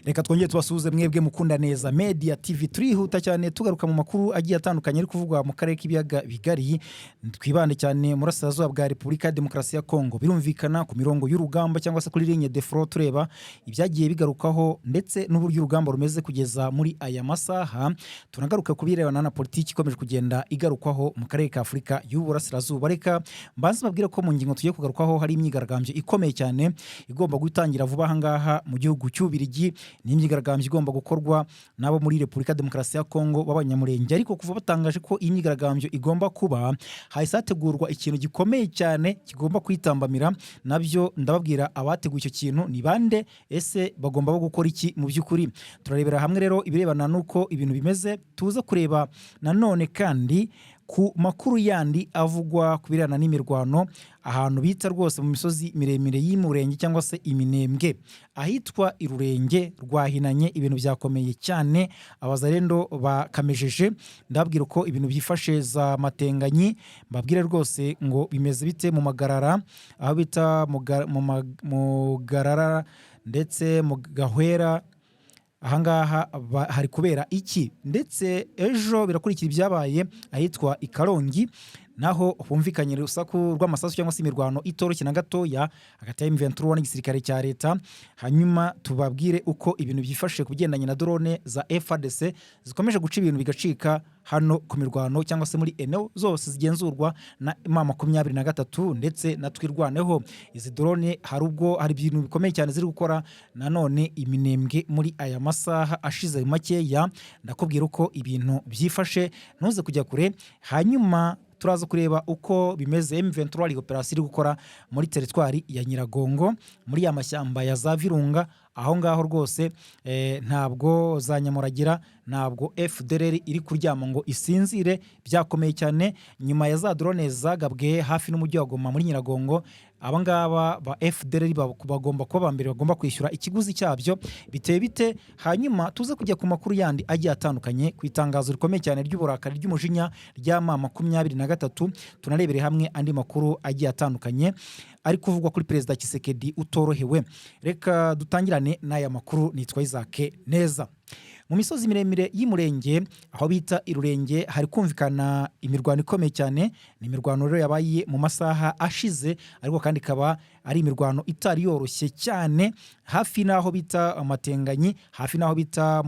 Reka twongere tubasuhuze mwebwe mukunda neza Media TV. Turihuta cyane tugaruka mu makuru agiye atandukanye ari kuvugwa mu karere k'ibiyaga bigari. Twibande cyane mu burasirazuba bwa Repubulika ya Demokarasi ya Kongo, birumvikana ku mirongo y'urugamba cyangwa se kuri ligne de front, tureba ibyagiye bigarukaho ndetse n'uburyo urugamba rumeze kugeza muri aya masaha. Tunagaruka ku birebana na politiki ikomeje kugenda igarukwaho mu karere ka Afurika y'Uburasirazuba. Reka mbanze mbabwire ko mu ngingo tugiye kugarukaho hari imyigaragambyo ikomeye cyane igomba gutangira vuba aha ngaha mu gihugu cy'Ububirigi. Ni imyigaragambyo igomba gukorwa n'abo muri Repubulika ya Demokarasi ya Kongo b'Abanyamurenge. Ariko kuva batangaje ko iyi myigaragambyo igomba kuba, hahise hategurwa ikintu gikomeye cyane kigomba kwitambamira. Nabyo ndababwira abateguye icyo kintu ni bande, ese bagomba gukora iki mu by'ukuri? Turarebera hamwe rero ibirebana n'uko ibintu bimeze. Tuza kureba nanone kandi ku makuru yandi avugwa ku birebana n'imirwano ahantu bita rwose mu misozi miremire y'Imurenge cyangwa se Iminembwe, ahitwa Irurenge rwahinanye, ibintu byakomeye cyane, Abazarendo bakamejeje. Ndababwira uko ibintu byifashe za Matenganyi, mbabwire rwose ngo bimeze bite mu Magarara, aho bita Mugarara ndetse mu Gahwera. Ahangaha hari kubera iki? Ndetse ejo birakurikira ibyabaye ahitwa i Karongi, naho humvikanye urusaku rw'amasasu cyangwa se imirwano itoroshye na gatoya hagati ya M23 n'igisirikare cya leta. Hanyuma tubabwire uko ibintu byifashe ku bigendanye na drone za FARDC zikomeje guca ibintu bigacika hano ku mirwano cyangwa se muri eneo zose zigenzurwa na M23 ndetse na Twirwaneho. Izi drone hari ubwo hari ibintu bikomeye cyane ziri gukora nanone Iminembwe muri aya masaha ashize makeya. Ndakubwira uko ibintu byifashe, ntuze kujya kure. Hanyuma turaza kureba uko bimeze M23 hari operasiyo iri gukora muri teritwari ya Nyiragongo, muri ya mashyamba ya za Virunga. Aho ngaho rwose ntabwo za Nyamuragira, ntabwo FDLR iri kuryama ngo isinzire. Byakomeye cyane nyuma ya za drone zagabwe hafi n'umujyi wa Goma muri Nyiragongo. Aba ngaba ba FDLR bagomba kuba mbere bagomba kwishyura ikiguzi cyabyo. Biteye bite? Hanyuma tuze kujya ku makuru yandi agiye atandukanye, ku itangazo rikomeye cyane ry'uburakari, ry'umujinya rya M23. Tunarebere hamwe andi makuru agiye atandukanye ari kuvugwa kuri Perezida Tshisekedi utorohewe. Reka dutangirane n'aya makuru. Nitwa Isaac Neza. Mu misozi miremire y'Imurenge, aho bita Irurenge, hari kumvikana imirwano ikomeye cyane. Ni imirwano rero yabaye mu masaha ashize, ariko kandi ikaba ari imirwano itari yoroshye cyane, hafi n'aho bita Amatenganyi, hafi n'aho bita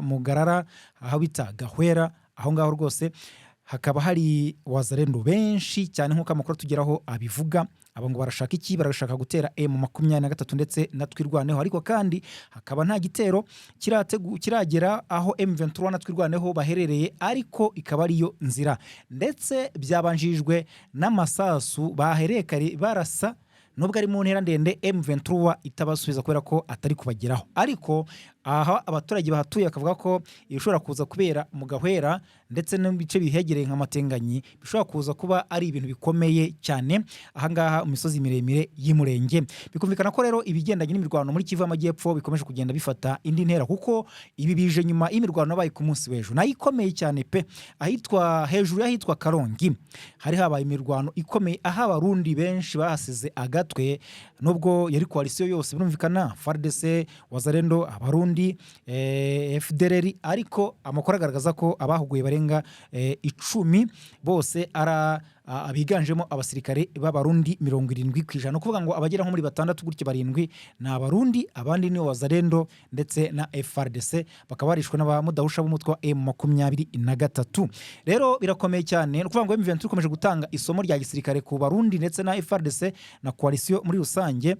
Mugarara, aho bita Gahwera. Aho ngaho rwose hakaba hari Wazarendo benshi cyane nk'uko amakuru tugeraho abivuga. Aba ngo barashaka iki? Barashaka gutera M23 ndetse na Twirwaneho, ariko kandi hakaba nta gitero kiragera aho M23 na Twirwaneho baherereye, ariko ikaba ariyo nzira. Ndetse byabanjirijwe n'amasasu bahereye kare barasa, nubwo ari mu ntera ndende, M23 itabasubiza kubera ko atari kubageraho. Ariko aha abaturage bahatuye bakavuga ko ibishobora kuza kubera mu Gahwera ndetse no mu bice bihegereye nka Matenganyi bishobora kuza kuba ari ibintu bikomeye cyane ahangaha mu misozi miremire y'Imurenge. Bikumvikana ko rero ibigendanye n'imirwano muri Kivu y'Amajyepfo bikomeje kugenda bifata indi ntera, kuko ibi bije nyuma y'imirwano yabaye ku munsi w'ejo nayo ikomeye cyane pe, ahitwa hejuru y'ahitwa Karongi. Hari habaye imirwano ikomeye aho Abarundi benshi bahasize agatwe, nubwo yari coalition yose, birumvikana FARDC, Wazalendo, Abarundi, FDLR, ariko amakuru agaragaza ko abahuguye barenga 10 bose ari abiganjemo abasirikare b'Abarundi 70%. Ni ukuvuga ngo abagera nko muri batandatu gutyo, barindwi ni Abarundi, abandi ni Wazalendo ndetse na FARDC, bakaba barishwe n'abamudahusha b'umutwe wa M23. Rero birakomeye cyane. Ni ukuvuga ngo M23 ikomeje gutanga isomo rya gisirikare ku Barundi ndetse na FARDC na coalition muri rusange,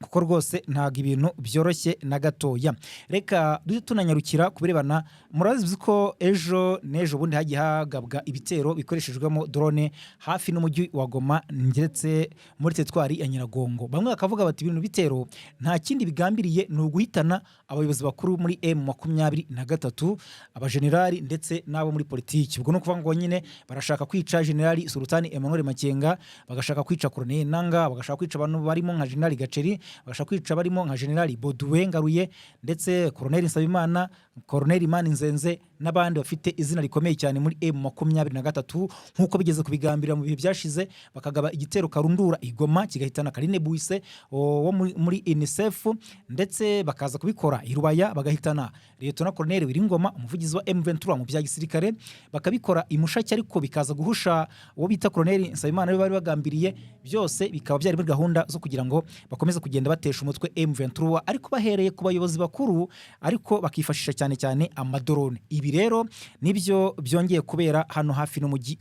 kuko rwose ntabwo ibintu byoroshye na gatoya. Reka duhite tunanyarukira ku birebana, murazi ko ejo n'ejo bundi hagiye hagabwa ibitero bikoreshejwemo drone hafi n'umujyi wa Goma ndetse muri teritwari ya Nyiragongo. Bamwe bakavuga bati ibintu bitero nta kindi bigambiriye, ni uguhitana abayobozi bakuru muri M23, abajenerali ndetse n'abo muri politiki. Ubwo ni ukuvuga ngo nyine barashaka kwica Generali Sultani Emmanuel Makenga, bagashaka kwica Colonel Nanga, bagashaka kwica abantu barimo nka Generali Gaceri, bagashaka kwica barimo nka Generali Baudouin Ngaruye ndetse Colonel Nsabimana, Colonel Mani Nzenze. n'abandi bafite izina rikomeye cyane muri M23, nk'uko bigeze kubigambirira mu bihe byashize, bakagaba igitero karundura i Goma kigahitana Karine Buise wo muri UNICEF, ndetse bakaza kubikora i Rubaya bagahitana Lieutenant Colonel Wiringoma, umuvugizi wa M23 mu bya gisirikare, bakabikora i Mushaki ariko bikaza guhusha uwo bita Colonel Nsabimana bari bagambiriye. Byose bikaba byari muri gahunda zo kugira ngo bakomeze kugenda batesha umutwe M23, ariko bahereye ku bayobozi bakuru, ariko bakifashisha cyane cyane amadrone. Ibi rero nibyo byongeye kubera hano hafi n'umujyi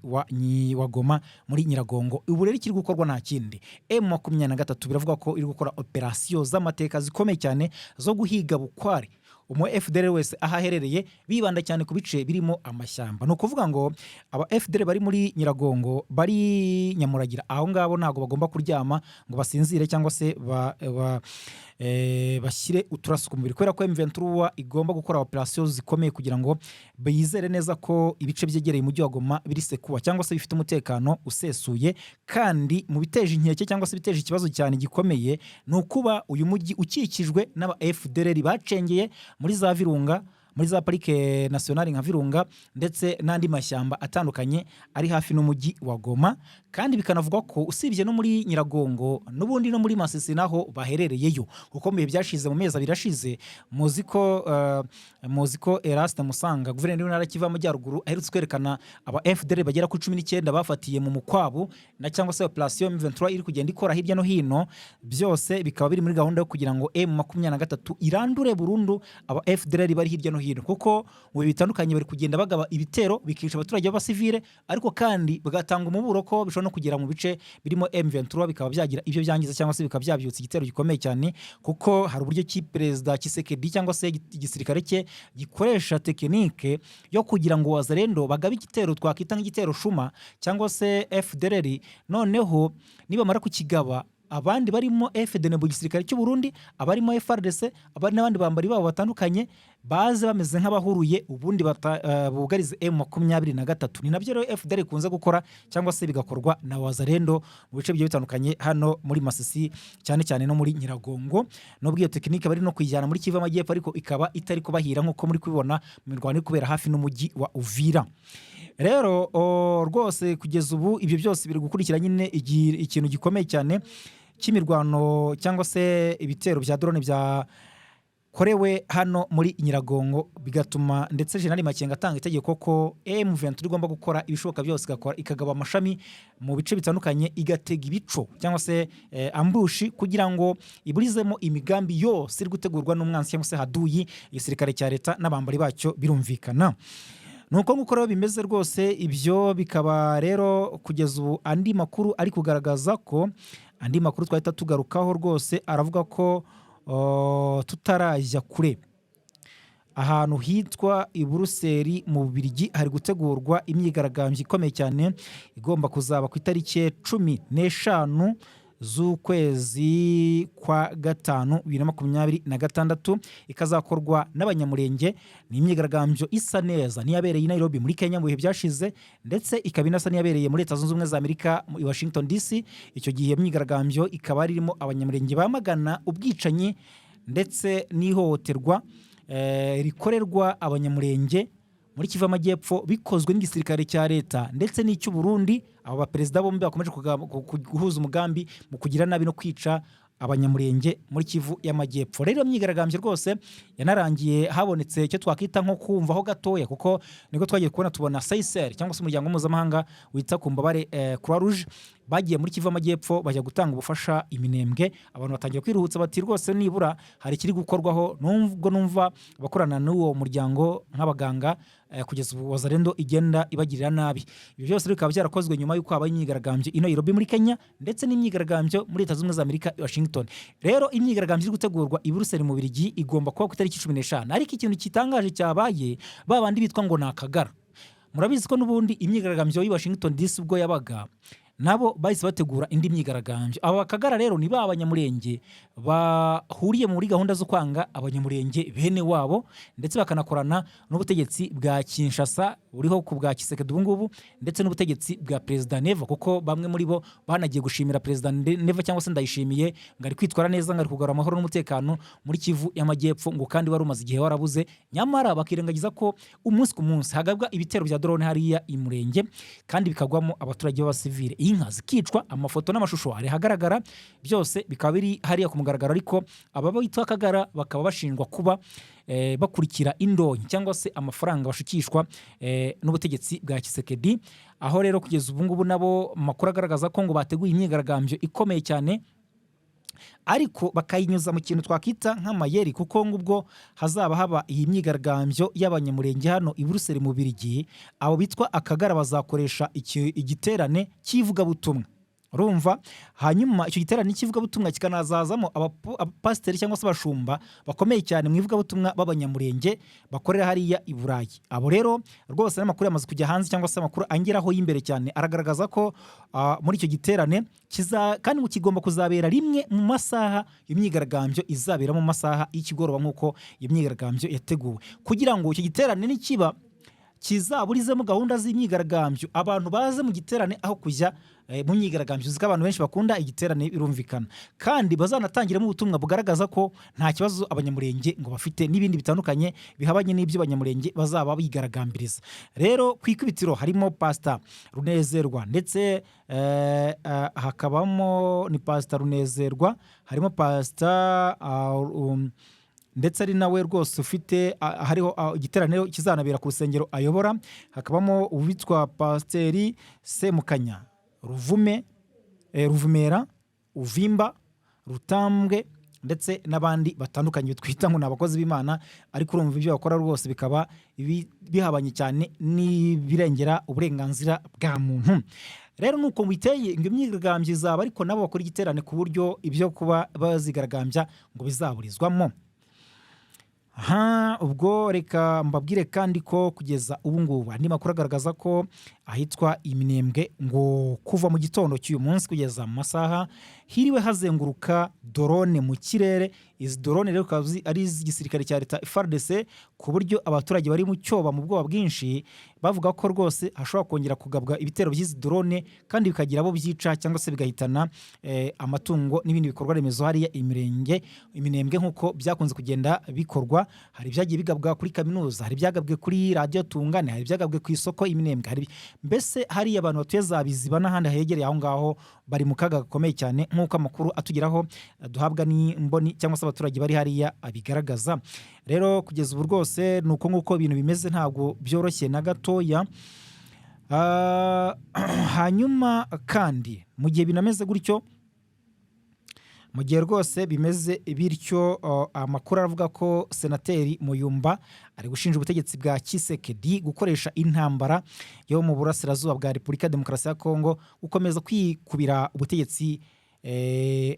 wa Goma muri Nyiragongo. Ubu rero ikiri gukorwa nta kindi, M23 biravuga ko iri gukora operasiyo z'amateka zikomeye cyane zo guhiga bukware umu FDLR wese aho aherereye, bibanda cyane ku bice birimo amashyamba. Ni ukuvuga ngo aba FDLR bari muri Nyiragongo, bari Nyamuragira, aho ngabo ntabwo bagomba kuryama ngo basinzire cyangwa se bashyire uturaso ku mubiri, kubera ko M23 igomba gukora operasiyo zikomeye kugira ngo bizere neza ko ibice byegereye umujyi wa Goma biri sécure cyangwa se bifite umutekano usesuye. Kandi mu biteje inkeke cyangwa se biteje ikibazo cyane gikomeye ni ukuba uyu mujyi ukikijwe n'aba FDLR bacengeye muri za Virunga, muri za parike nationale nka Virunga, ndetse n'andi mashyamba atandukanye ari hafi n'umujyi wa Goma. Kandi bikanavugwa ko usibye no muri Nyiragongo, n'ubundi no muri Masisi naho baherereyeyo, kuko mu bihe byashize, mu mezi 2 ashize, muzi ko Eraste Musanga, guverineri w'intara Kivu y'Amajyaruguru, aherutse kwerekana aba FDLR bagera kuri 19 bafatiye mu mukwabu na cyangwa se operation M23 iri kugenda ikora hirya no hino. Byose bikaba biri muri gahunda yo kugira ngo M23 irandure burundu aba FDLR bari hirya no hino, kuko mu bihe bitandukanye bari kugenda bagaba ibitero bikica abaturage b'abasivile, ariko kandi bagatanga umuburo ko bishobora no kugera mu bice birimo M23 bikaba byagira ibyo byangiza cyangwa se bikaba byabyutsa igitero gikomeye cyane, kuko hari uburyo ki Perezida Tshisekedi cyangwa se igisirikare cye gikoresha tekinike yo kugira ngo Wazalendo bagabe igitero twakwita nk'igitero shuma cyangwa se FDLR, noneho nibamara kukigaba, abandi barimo FDN mu gisirikare cy'u Burundi, abarimo FARDC, abari n'abandi bambari babo batandukanye, baze bameze nk'abahuruye, ubundi bugarize M23. Ni nabyo rero FDLR ikunze gukora cyangwa se bigakorwa na Wazalendo mu bice bigiye bitandukanye hano muri Masisi, cyane cyane no muri Nyiragongo, nubwo iyo tekinike bari no kuyijyana muri Kivu y'Amajyepfo, ariko ikaba itari kubahira nk'uko muri kubibona mu mirwano iri kubera hafi n'umujyi wa Uvira. Rero rwose kugeza ubu ibyo byose biri gukurikira nyine ikintu gikomeye cyane cy'imirwano cyangwa se ibitero bya drone byakorewe hano muri Nyiragongo, bigatuma ndetse General Makenga atanga itegeko ko M23 igomba gukora ibishoboka byose, igakora, ikagaba amashami mu bice bitandukanye, igatega ibico cyangwa se ambush, kugira ngo iburizemo imigambi yose iri gutegurwa n'umwanzi cyangwa se haduyi, igisirikare cya leta n'abambari bacyo. Birumvikana nuko nguko rero bimeze rwose. Ibyo bikaba rero kugeza ubu andi makuru ari kugaragaza ko, andi makuru twahita tugarukaho rwose aravuga ko tutarajya kure, ahantu hitwa i Buruseli mu Bubiligi hari gutegurwa imyigaragambyo ikomeye cyane igomba kuzaba ku itariki 15 z'ukwezi kwa gatanu 2026, ikazakorwa n'Abanyamurenge. Ni imyigaragambyo isa neza n'iyabereye i Nairobi muri Kenya mu bihe byashize, ndetse ikaba inasa n'iyabereye muri Leta Zunze Ubumwe za Amerika i Washington DC. Icyo gihe iyo myigaragambyo ikaba irimo Abanyamurenge bamagana ubwicanyi ndetse n'ihohoterwa rikorerwa Abanyamurenge muri Kivu y'Amajyepfo bikozwe n'igisirikare cya leta ndetse n'icy'u Burundi. Abo baperezida bombi bakomeje guhuza umugambi mu kugira nabi no kwica Abanyamurenge muri Kivu y'Amajyepfo. Rero iyo myigaragambyo rwose yanarangiye habonetse icyo twakwita nko kumvaho gatoya, kuko nibwo twagiye kubona tubona CICR cyangwa se umuryango mpuzamahanga wita ku mbabare, Croix Rouge, bagiye muri Kivu y'Amajyepfo bajya gutanga ubufasha iminembwe. Abantu batangira kwiruhutsa bati rwose nibura hari ikiri gukorwaho, nubwo numva abakorana n'uwo muryango nk'abaganga kugeza ubu Wazalendo igenda ibagirira nabi. Ibyo byose bikaba byarakozwe nyuma y'uko habaye imyigaragambyo i Nairobi muri Kenya, ndetse n'imyigaragambyo muri Leta Zunze Ubumwe za Amerika i Washington. Rero imyigaragambyo iri gutegurwa i Buruseli mu Bubiligi igomba kuba ku itariki 15. Ariko ikintu gitangaje cyabaye, ba bandi bitwa ngo ni Akagara, murabizi ko n'ubundi imyigaragambyo y'i Washington DC ubwo yabaga, Nabo bahise bategura indi myigaragambyo. Aba Bakagara rero ni ba Banyamurenge bahuriye muri gahunda zo kwanga Abanyamurenge bene wabo, ndetse bakanakorana n'ubutegetsi bwa Kinshasa buriho ku bwa Tshisekedi ubu ngubu, ndetse n'ubutegetsi bwa Perezida Neva, kuko bamwe muri bo banagiye gushimira Perezida Neva cyangwa se Ndayishimiye ngo ari kwitwara neza, ngo ari kugarura amahoro n'umutekano muri Kivu y'Amajyepfo, ngo kandi wari umaze igihe warabuze. Nyamara bakirengagiza ko umunsi ku munsi hagabwa ibitero bya drone hariya i Murenge, kandi bikagwamo abaturage b'abasivile, inka zikicwa. Amafoto n'amashusho ari ahagaragara, byose bikaba biri hariya ku mugaragaro. Ariko aba bitwa Kagara bakaba bashinjwa kuba bakurikira indonke cyangwa se amafaranga bashukishwa n'ubutegetsi bwa Tshisekedi. Aho rero kugeza ubu ngubu nabo amakuru agaragaza ko ngo bateguye imyigaragambyo ikomeye cyane, ariko bakayinyuza mu kintu twakita nk'amayeri, kuko ngubwo hazaba haba iyi myigaragambyo y'Abanyamurenge hano i Buruseli mu Birigi, abo bitwa Akagara bazakoresha igiterane cy'ivugabutumwa, urumva? Hanyuma icyo giterane cy'ivugabutumwa kikanazazamo abapasiteri cyangwa se abashumba bakomeye cyane mu ivugabutumwa b'Abanyamurenge bakorera hariya i Burayi. Abo rero rwose n'amakuru yamaze kujya hanze, cyangwa se amakuru angeraho y'imbere cyane aragaragaza ko muri icyo giterane kiza, kandi ngo kigomba kuzabera rimwe mu masaha imyigaragambyo izabera mu masaha y'ikigoroba, nk'uko iyo myigaragambyo yateguwe, kugira ngo icyo giterane nikiba kizaburizemo gahunda z'imyigaragambyo, abantu baze mu giterane aho kujya mu myigaragambyo. Uzi ko abantu benshi bakunda igiterane, birumvikana. Kandi bazanatangiramo ubutumwa bugaragaza ko nta kibazo Abanyamurenge ngo bafite, n'ibindi bitandukanye bihabanye n'ibyo Abanyamurenge bazaba bigaragambiriza. Rero ku ikubitiro harimo Pasita Runezerwa, ndetse hakabamo ni Pasita Runezerwa, harimo Pasita ndetse ari nawe rwose ufite hariho igiteraniro kizanabera ku rusengero ayobora. Hakabamo uwitwa Pasiteri Semukanya Ruvume, Ruvumera Uvimba Rutambwe, ndetse n'abandi batandukanye twita ngo ni abakozi b'Imana, ariko urumva ibyo bakora rwose bikaba bihabanye cyane n'ibirengera uburenganzira bwa muntu. Rero nuko biteye, ngo imyigaragambyo izaba, ariko nabo bakora igiterane ku buryo ibyo kuba bazigaragambya ngo bizaburizwamo. Aha ubwo reka mbabwire kandi ko kugeza ubu ngubu andi makuru agaragaza ko ahitwa Iminembwe ngo kuva mu gitondo cy'uyu munsi kugeza mu masaha hiriwe hazenguruka drone mu kirere. Izi drone rero zikaba ari iz'igisirikare cya leta FARDC, ku buryo abaturage bari mu cyoba, mu bwoba bwinshi, bavuga ko rwose hashobora kongera kugabwa ibitero by'izi drone, kandi bikagira abo byica cyangwa se bigahitana amatungo n'ibindi bikorwa remezo hariya imirenge Iminembwe, nk'uko byakunze kugenda bikorwa. Hari ibyagiye bigabwa kuri kaminuza, hari ibyagabwe kuri Radiyo Tungane, hari ibyagabwe ku isoko Iminembwe, hari mbese hariya abantu batuye za Biziba n'ahandi hegereye aho ngaho bari mu kaga gakomeye cyane, nk'uko amakuru atugeraho duhabwa n'imboni cyangwa se abaturage bari hariya abigaragaza. Rero kugeza ubu rwose ni uko nguko ibintu bimeze, ntabwo byoroshye na gatoya. Hanyuma kandi mu gihe binameze gutyo, mu gihe rwose bimeze bityo, amakuru aravuga ko Senateri Muyumba ari gushinja ubutegetsi bwa Tshisekedi gukoresha intambara yo mu burasirazuba bwa Repubulika ya Demokarasi ya Kongo gukomeza kwikubira ubutegetsi.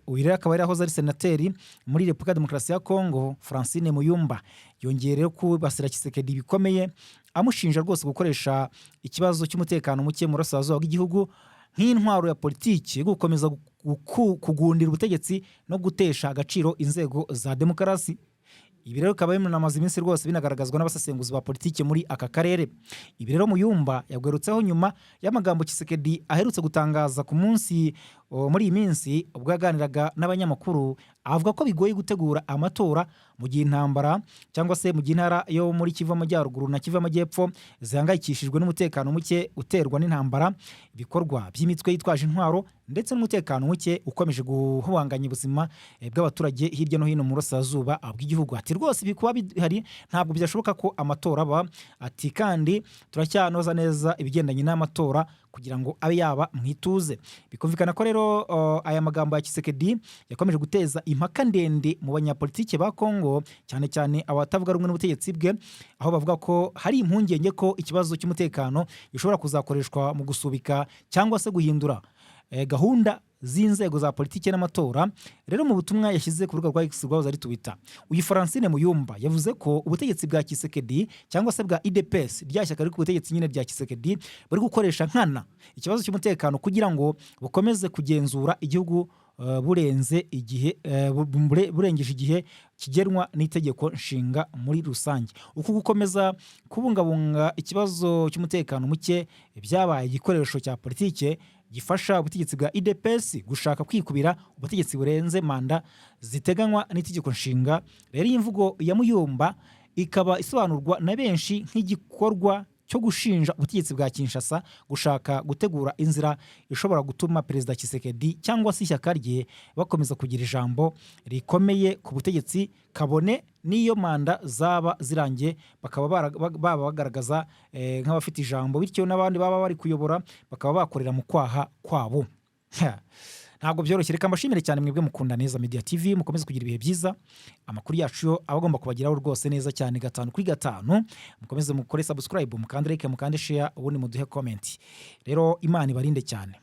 Uyu rero akaba yarahoze ari senateri muri Repubulika ya Demokarasi ya Kongo, Francine Muyumba, yongeye rero kubasira Tshisekedi bikomeye, amushinja rwose gukoresha ikibazo cy'umutekano muke mu burasirazuba bw'igihugu nk'intwaro ya politiki yo gukomeza kugundira ubutegetsi no gutesha agaciro inzego za demokarasi. Ibi rero bikaba binamaze iminsi rwose binagaragazwa n'abasesenguzi ba politiki muri aka karere. Ibi rero Muyumba yagarutseho nyuma y'amagambo Tshisekedi aherutse gutangaza ku munsi muri iyi minsi ubwo yaganiraga n'abanyamakuru, avuga ko bigoye gutegura amatora mu gihe intambara, cyangwa se mu gihe intara yo muri Kivu Amajyaruguru na Kivu Amajyepfo zihangayikishijwe n'umutekano muke uterwa n'intambara, ibikorwa by'imitwe yitwaje intwaro, ndetse n'umutekano muke ukomeje guhungabanya ubuzima bw'abaturage hirya no hino mu burasirazuba bw'igihugu. Ati rwose ibi kuba bihari ntabwo byashoboka ko amatora aba. Ati kandi turacyanoza neza ibigendanye n'amatora kugira ngo abe yaba mu ituze. Bikumvikana ko rero aya magambo ya Tshisekedi yakomeje guteza impaka ndende mu banyapolitike ba Kongo, cyane cyane abatavuga rumwe n'ubutegetsi bwe, aho bavuga ko hari impungenge ko ikibazo cy'umutekano gishobora kuzakoreshwa mu gusubika cyangwa se guhindura gahunda z'inzego za politiki n'amatora. Rero mu butumwa yashyize ku rubuga rwa X, rwahoze ari Twitter, uyu Francine Muyumba yavuze ko ubutegetsi bwa Tshisekedi cyangwa se bwa UDPS, rya shyaka riri ku butegetsi nyine rya Tshisekedi, buri gukoresha nkana ikibazo cy'umutekano kugira ngo bukomeze kugenzura igihugu burenze igihe burengeje igihe kigenwa n'itegeko nshinga muri rusange. Uku gukomeza kubungabunga ikibazo cy'umutekano muke byabaye igikoresho cya politike gifasha ubutegetsi bwa UDPS gushaka kwikubira ubutegetsi burenze manda ziteganywa n'itegeko nshinga. Rero iyi mvugo ya Muyumba ikaba isobanurwa na benshi nk'igikorwa cyo gushinja ubutegetsi bwa Kinshasa gushaka gutegura inzira ishobora gutuma Perezida Tshisekedi cyangwa se ishyaka rye bakomeza kugira ijambo rikomeye ku butegetsi, kabone n'iyo manda zaba zirangiye, bakaba baba bagaragaza nk'abafite ijambo, bityo n'abandi baba bari kuyobora bakaba bakorera mu kwaha kwabo. Ntabwo byoroshye. Reka mbashimire cyane mwebwe mukunda Neza Media TV, mukomeze kugira ibihe byiza. Amakuru yacu yo aba agomba kubageraho rwose neza cyane gatanu kuri gatanu. Mukomeze mukore subscribe, mukande like, mukande share, ubundi muduhe comment. Rero Imana ibarinde cyane.